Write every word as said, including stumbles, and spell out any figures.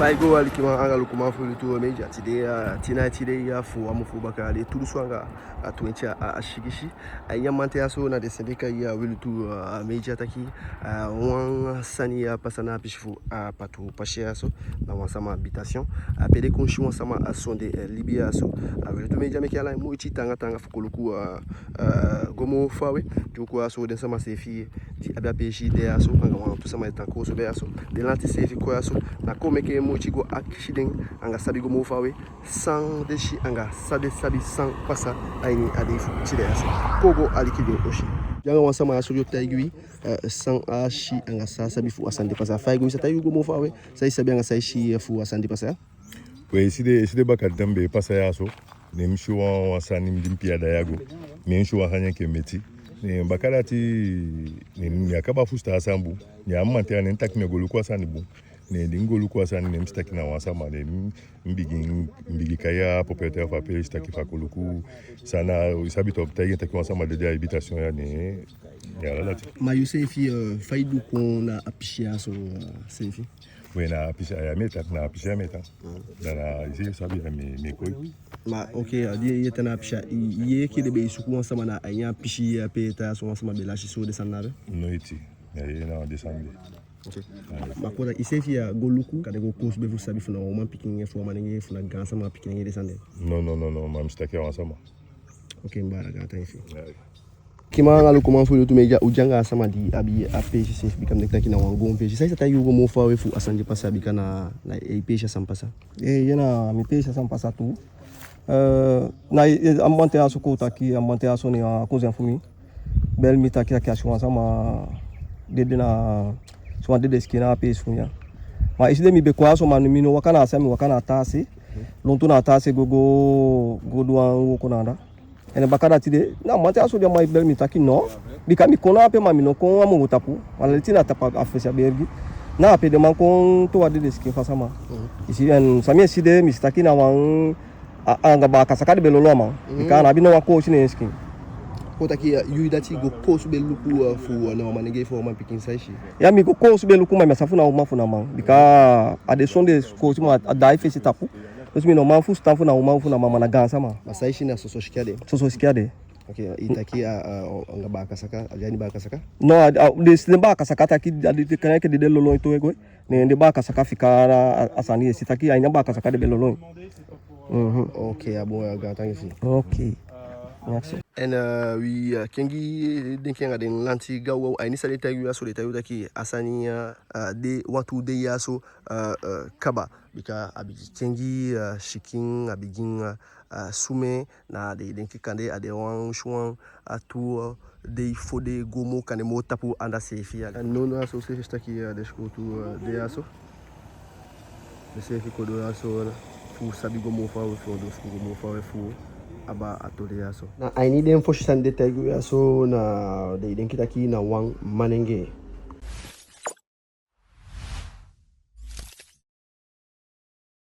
Fa i go, alikiman anga lukuman fu Wi Lutu Media. Tide, a, tina tide ya fu a mun fu baka, a de tu dunsu anga a twenti a, a, a sigisi. A ini a mamanten ya so na den sende kai a Wi Lutu, a, Media taki, a, wan sani ya pasa na a pisi fu a Patu Pasi ya so, na wan sama habitation. A pe den kon si wan sama a sonde, e, libi ya so. A Wi Lutu Media meke ala moiti taanga taanga fu kon luku, a, a, go moo fawe. Di u kon ya so, den sama seefi di abi a peesi de ya so, anga wantu sama e tan koosube ya so. Den lanti seefi kon ya so, na kon meke moiti go akisi den, anga sabi go moo fawe san den si anga san den sabi san pasa a ini a dei fu tide ya so. Kon go aliki den osi. Yu anga wan sama ya so di o taigi wi, e, san a si anga san a sabi fu a sani di pasa. Fa i go, i sa taigi u go moo fawe san i sabi anga san i si, e, fu a sani di pasa ya? We, eside, eside bakadati mi be e pasa ya so, ne mi si wan, wan sani di mi pii a dai a go. Ne mi si wan sani enke meti. Ne bakadati, ne mi á kaba fusutan a sani bun. Ne a mamanten ya ne mi taki mi o go luku a sani bun. Ne di mi go luku a sani, ne mi si taki na wan sama, ne mi, mi bigin, mi bigin kai a propriétaire fu a peesi taki fu a kon luku san na, i sabi, to taigi en taki wan sama dede a habitation ya, ne, ne ala dati. Ma yu seefi, e, fa i du kon na a pisi ya so, e, seefi? We, na a pisi ya mi e tan, na a pisi ya mi e tan. Mm. Da na i seefi sabi, da mi, mi e kon. Ma, oke, a di i e tan na a pisi ya, i, i yee enke den be e suku wan sama na a ini a pisi ya pe i e tan ya so, wan sama be lasi so, den sani na ape? Noiti. Mi á yee na den sani de. Oke. Ma kon taki i seefi ya go luku, kande go koosube fu sabi fu na wan umanpikin, fu wan manengee, fu na gaansama pikin, den sani de? No, no, no, no, ma mi si taki a wan sama. Oke, mi baala, gaantangi fi i. Ya. Alikiman anga lukuman fu Wi Lutu Media, u de anga a sama di abi a peesi seefi, bika mi denki taki na wan goon peesi. San i sa taigi u go moo fawe fu a sani di pasa, bika na, na i peesi a sani pasa? E, ya, na mi peesi a sani pasa tu. E, na, e, a mamanten ya so, kon taki a mamanten ya so, ne a cousin fu mi bel mi taki, taki a si wan sama dede na, si wan dede sikin na a peesi fu mi ya. Ma eside mi be kon ya so, ma mi no waka na a se, mi waka na a taa se. Lontu na a taa se go, go, go du wan wooko na anda. En bakadati de, na a mamanten ya so di a man e bel mi taki no. Bika mi kon na ape, ma mi no kon a moo tapu. A leti na tapu a fesi a bergi. Na ape den man kon towe a dede sikin fu a sama. Mhm. I si, en san mi e si de, mi si taki na wan, a, anga baaka saka den be lolo a man. Mhm. Bika a ná abi no wan koosi ne en sikin. Kon taki, e, yu dati go koosube luku, e, fu, e, na wan manengee fu wan umanpikin, san i si? Ya, mi go koosube luku, ma mi á sabi efu na uman efu na man. Bika a de sonde koosi, ma a daai fesi tapu. Dus mi no man fusutan efu na uman efu na man, ma na gaansama. Ma san i si, na soso sikin a de? Soso sikin a de. Oke, i taki a, a, anga baaka saka, a de a ini baaka saka? No, a, a, den, den baaka saka taki, a de, den kan enke den, den lolo en towe go. Ne den baaka saka fika a, a sani, i si taki a ini a baaka saka den be lolo en. Mhm. Oke, a bun, gaantangi fi i. Oke. Merci. En, e, wi, e, kengi denki anga den lanti gaw, a ini san den taigi u ya so, den taigi u taki a sani, e, e, de wantu dei ya so, e, e, kaba. Bika a bigin kengi, e, sikin, a bigin, e, e, sumee, na den e denki kande a de wan, wan, a tu, e, dei fu den go moo, kande moo tapu anda seefi ya. En nownow ya so seefi, i si taki, e, den sikowtu, e, de ya so. Den seefi kon doo ya so fu sabi go moo fawe, fu ondoosuku go moo fawe fu abaa a toli ya so. Na a ini den fosi sani den taigi u ya so, na den e denki taki na wan manengee.